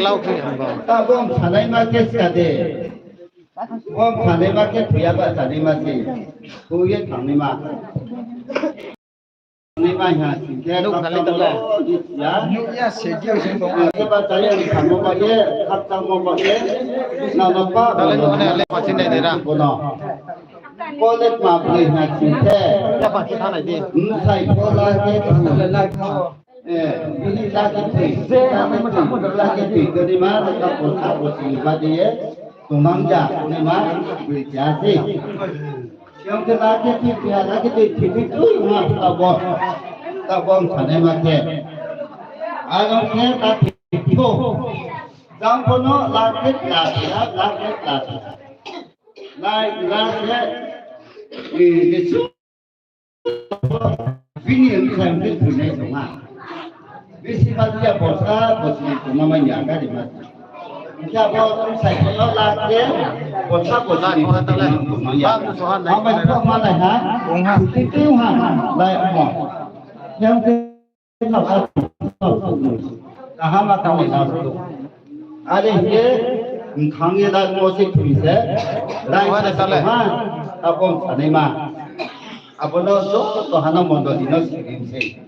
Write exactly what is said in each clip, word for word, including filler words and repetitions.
Lau khe ang bo. Ta bom sanaima khe ska de. Bom sanaima khe thuya ba sanaima se. Thuye thangnaima. Thangnaima ha sing khe. Nuk khali tong le. Nuk ya se di sing tong. Khe ba chaya ni thangmo ba ye, khakchangmo ba ye. Na no pa. Tale nuk ne le pachin nai de ra. Bono. College ma bri ha sing khe. Ya pachin thanai di. Msai pho la khe thang. Eh, bini lagi tui, lagi tui, lagi tui, kau ni ma, kau pun, kau pun, sini ba di ye, tongnang ja, kau ni ma, beri ja si. Yang kena lagi tui, kena lagi tui, tui, tui, tui, ma, kau bo, kau bo, sana ma ke. Along ke, ta tui, tui, jang kono, lagi, lagi, lagi, lagi. Lai, lagi, eh, Yesu. Bini bsai ni thoi nai tong ha. Bisi ba ya bosa, bosi ni tongma mai ya gari ma. Kya bo bsai ko la ke, bosa, bosi ni tongma ya. Amai ko ma lai ha. Ong ha. Tui tui ha. Lai mo. Yang ke Kaham a tang ni nang tu. Are hing ye, mkhang ye da mo se thui se, rai sa tale ha, abo sanaima. Abo no joto hano mondoli no sirim se.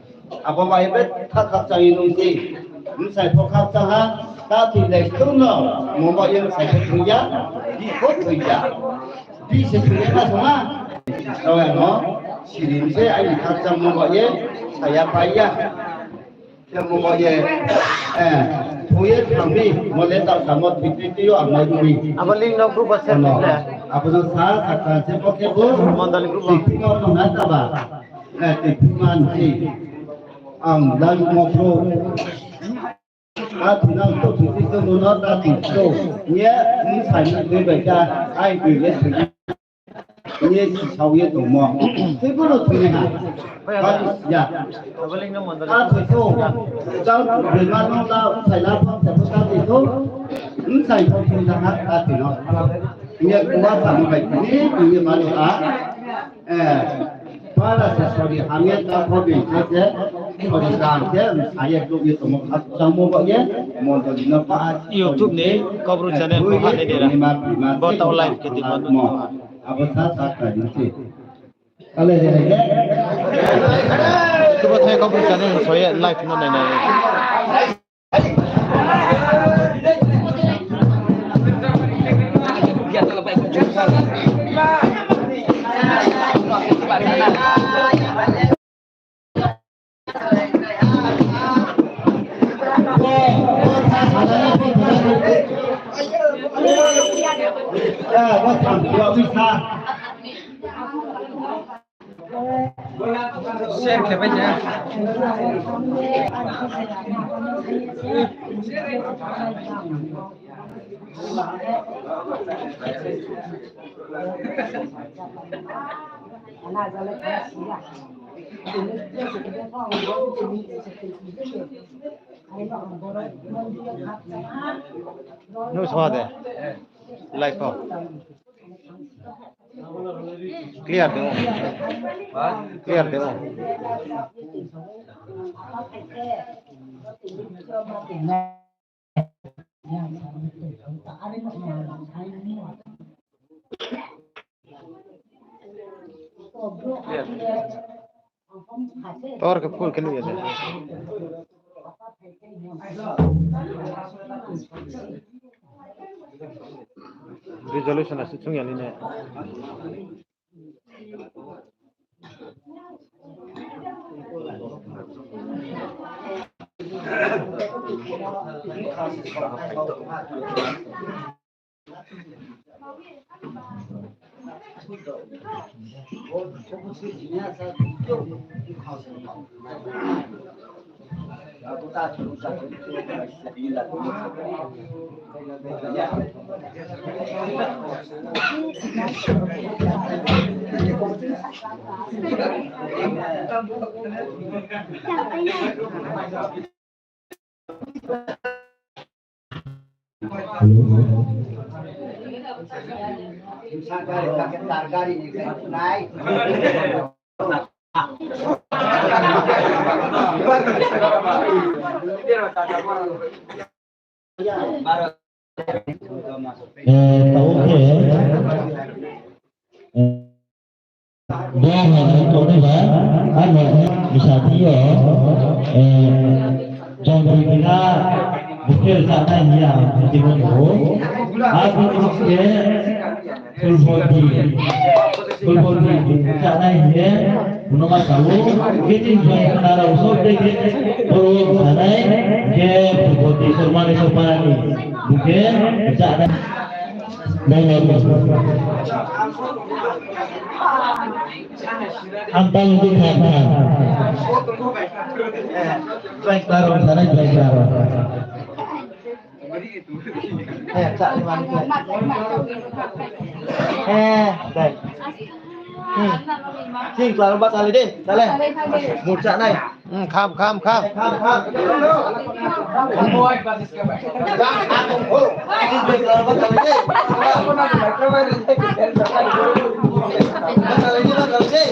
Abo bai be tha khakchang ye nung se. Bsai pho khakchang ha, ta thui le tung no, mo ba ye bsai pho thui ya, di pho thui ya. Di se thui ya na song ha. Rao ya no, sirim se, aini khakchangmo ba ye, saya pai ya. Khe mo ba ye, eh, thui ye thang mi, mo le ta samo thui thui thui yo ang mai mi. Abo link no group ba share khe le. Abo no sa, sa kha se bo khe bo. Mondoli group ba. Tui thuma mo na ta ba. Eh, tui thuma ni. Ang dan mo pro. A tui nang to tui tui to mo no ta tui to. Ye, ni sai ni tui bai ta, ai tui ye tui. Ye si sao ye tongmo. Tui bo no tui ni ha. Ba ya. A tui to. Jang tui ma no la, sai la pha, sai pha ta tui to. Ni sai to tui na ha, ta tui no. Ye kuwa sa mo bai tui, tui ye ma no ha. Eh, para se sori hamya ta pho bi khe se, sori ta khe, saya khe ye tongmo khakchangmo ba ye, mondoli no pa. YouTube ni Kaubru channel pho ha nai de ra. Bo tao live khe ti mo. Abo sa sa kha ni se. Ale re re. Tubo thai Kaubru channel so ye live no nai nai. Share khe bai ya. Nuh sua de. Live ko. Clear de o. Clear de o. Clear. Tor khe full khe nuh ya de. Resolution ase chung ya ni ne. Eh, tao khe, eh, bo hai tongnai ba, ano bsa thing yo, eh, jong bini na, bukel sa nai hing ye ang buji mano. Abo ni khe, Kulbonti, Kulbonti, chanai hing ye, uno ma sao, khe tin jong khna rao sob de khe, boro chanai, khe Kulbonti Sormani Sopara ni, bu khe, chanai. Nai nai nai. Ang tang di kha kha. Jai Tarong, chanai Jai Tarong. Eh, chak ni mani khe. Eh, dai. Hmm. Sing, klaro ba chale de, chale. Murcha nai. Hmm, kham, kham, kham. Kham, kham. Sing, klaro ba chale de. Ba chale de, ba chale de.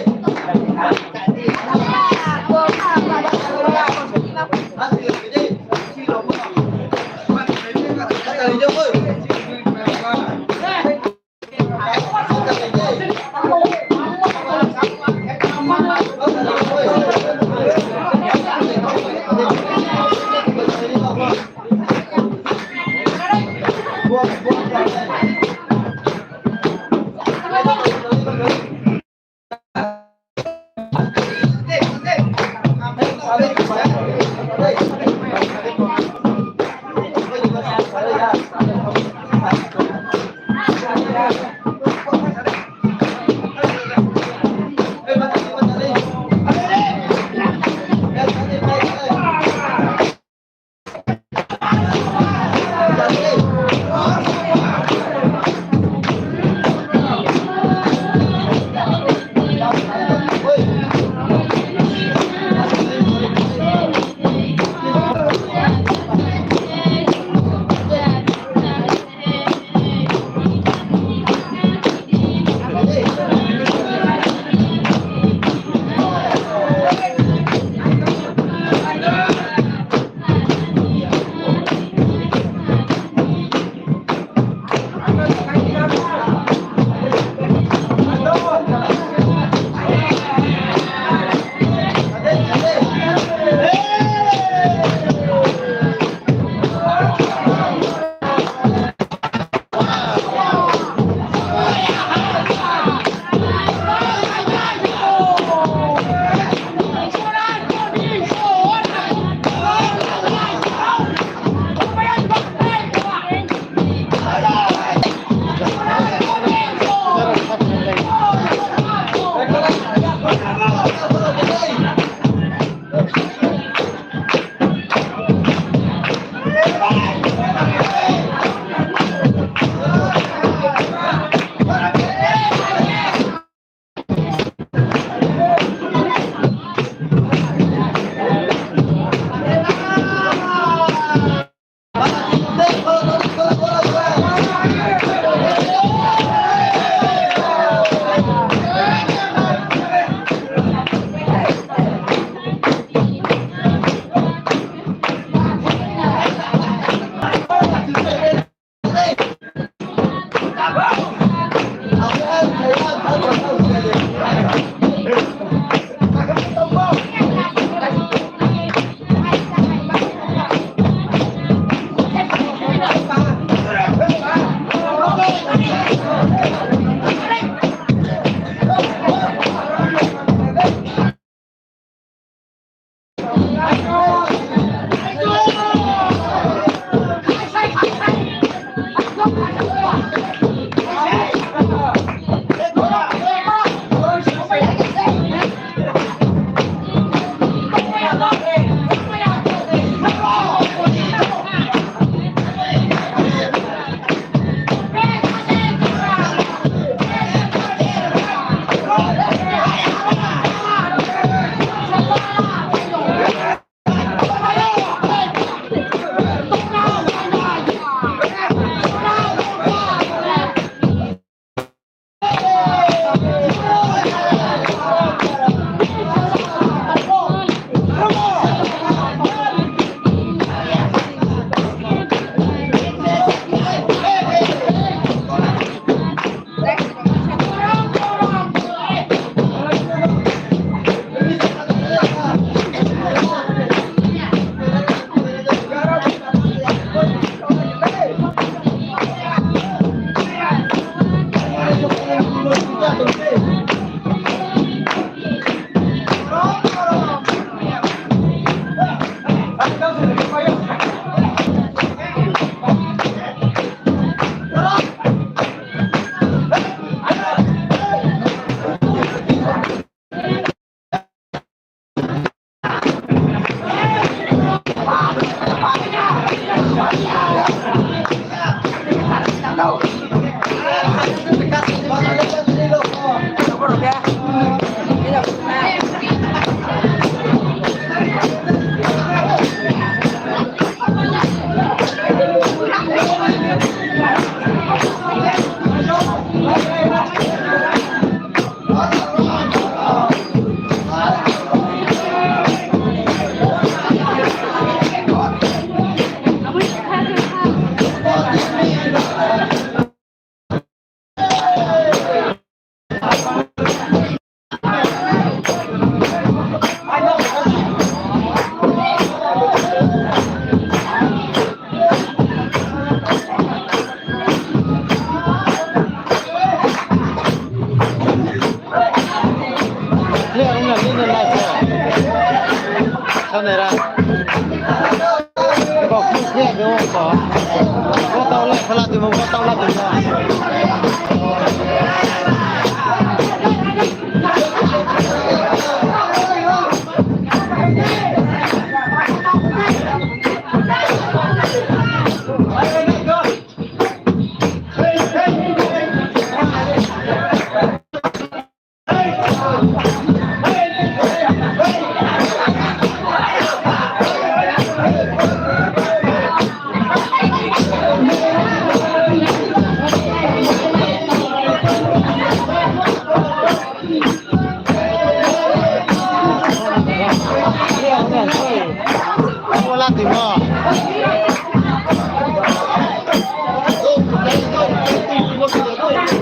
Abo la timo.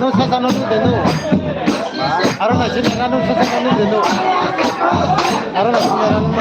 Nung sasa no nung de nung. Aro na sini na nung sasa no nung de nung. Aro na sini na nung.